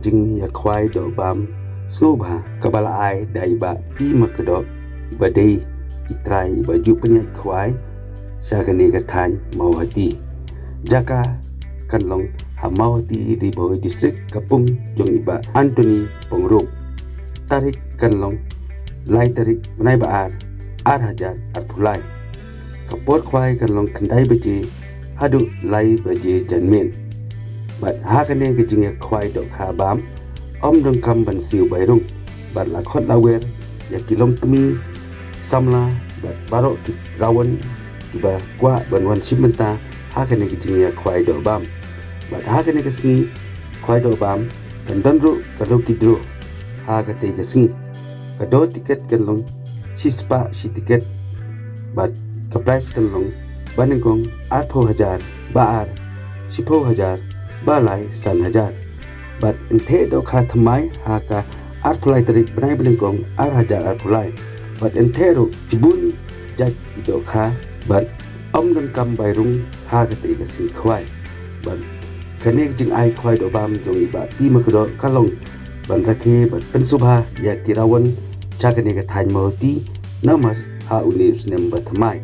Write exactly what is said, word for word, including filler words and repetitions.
jingïakhwai doh bam sngewbha kaba la ai da i Bah P Makdoh, iba dei i trai iba ju pynïaid khwai sha kane ka thaiñ Mawhati. Jaka kan long ha Mawhati, Ri Bhoi District, ka pung jong i Bah Anthony Pyngrope. Tarik kan long lai tarik bnai ba ar, ar hajar arphew lai. Ka por khwai kan long khyndai baje haduh lai baje janmiet. Bad ha kane ka jingïakhwai dohkha bam, ym donkam ban siew bai rung, bad la khot la wer ïa ki longkmie samla bad baroh ki rawon kiba kwah ban wan shim bynta ha kane ka jingïakhwai doh bam. Bad ha kane ka sngi khwai doh bam kan don ruh ka lucky draw ha katei ka sngi. Ka dor tiket kan long shispah shi tiket, bad ka prize kan long banyngkong arphew hajar, ba ar shiphew hajar, ba lai san hajar. Bad yn theh dohkha thymmai ha ka arphew lai tarik bnai banyngkong ar hajar arphew lai. Bad yn theh ruh shibun jait ki dohkha, bad ym donkam bai rung ha katei ka sngi khwai. Bad kane ka jingai khwai doh bam jong i Bah P Makdoh ka long ban rakhe bad pynsngewbha ïa ki rawon sha kane ka thaiñ Mawhati namar ha une u snem ba thymmai.